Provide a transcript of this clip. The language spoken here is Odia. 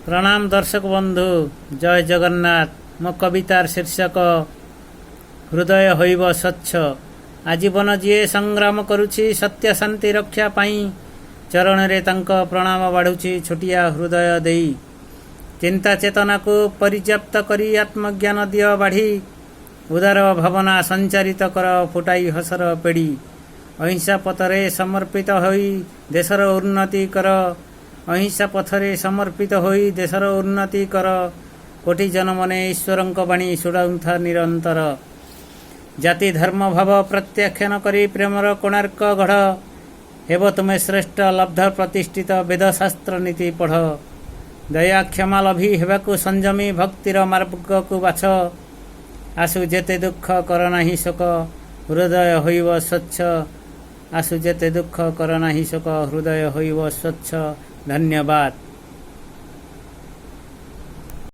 ପ୍ରଣାମ ଦର୍ଶକ ବନ୍ଧୁ, ଜୟ ଜଗନ୍ନାଥ। ମୋ କବିତାର ଶୀର୍ଷକ "ହୃଦୟ ହୋଇବ ସ୍ୱଚ୍ଛ"। ଆଜୀବନ ଯିଏ ସଂଗ୍ରାମ କରୁଛି ସତ୍ୟ ଶାନ୍ତି ରକ୍ଷା ପାଇଁ, ଚରଣରେ ତାଙ୍କ ପ୍ରଣାମ ବାଢ଼ୁଛି ଛୋଟିଆ ହୃଦୟ ଦେଇ। ଚିନ୍ତା ଚେତନାକୁ ପର୍ଯ୍ୟାପ୍ତ କରି ଆତ୍ମଜ୍ଞାନ ଦିଅ ବାଢ଼ି, ଉଦାର ଭାବନା ସଞ୍ଚାରିତ କର ଫୁଟାଇ ହସର ପେଡ଼ି। ଅହିଂସା ପଥରେ ସମର୍ପିତ ହୋଇ ଦେଶର ଉନ୍ନତି କର, ଅହିଂସା ପଥରେ ସମର୍ପିତ ହୋଇ ଦେଶର ଉନ୍ନତି କର। କୋଟି ଜନମନେ ଈଶ୍ୱରଙ୍କ ବାଣୀ ଶୁଣାଉଥା ନିରନ୍ତର। ଜାତି ଧର୍ମ ଭାବ ପ୍ରତ୍ୟାଖ୍ୟାନ କରି ପ୍ରେମର କୋଣାର୍କ ଗଢ଼। ହେବ ତୁମେ ଶ୍ରେଷ୍ଠ ଲବ୍ଧ ପ୍ରତିଷ୍ଠିତ, ବେଦଶାସ୍ତ୍ର ନୀତି ପଢ଼। ଦୟା କ୍ଷମା ଲଭି ହେବାକୁ ସଂଯମୀ, ଭକ୍ତିର ମାର୍ଗକୁ ବାଛ। ଆସୁ ଯେତେ ଦୁଃଖ କର ନାହିଁ ଶୋକ, ହୃଦୟ ହୋଇବ ସ୍ୱଚ୍ଛ। ଆସୁ ଯେତେ ଦୁଃଖ କର ନାହିଁ ଶୋକ, ହୃଦୟ ହୋଇବ ସ୍ୱଚ୍ଛ। ଧନ୍ୟବାଦ।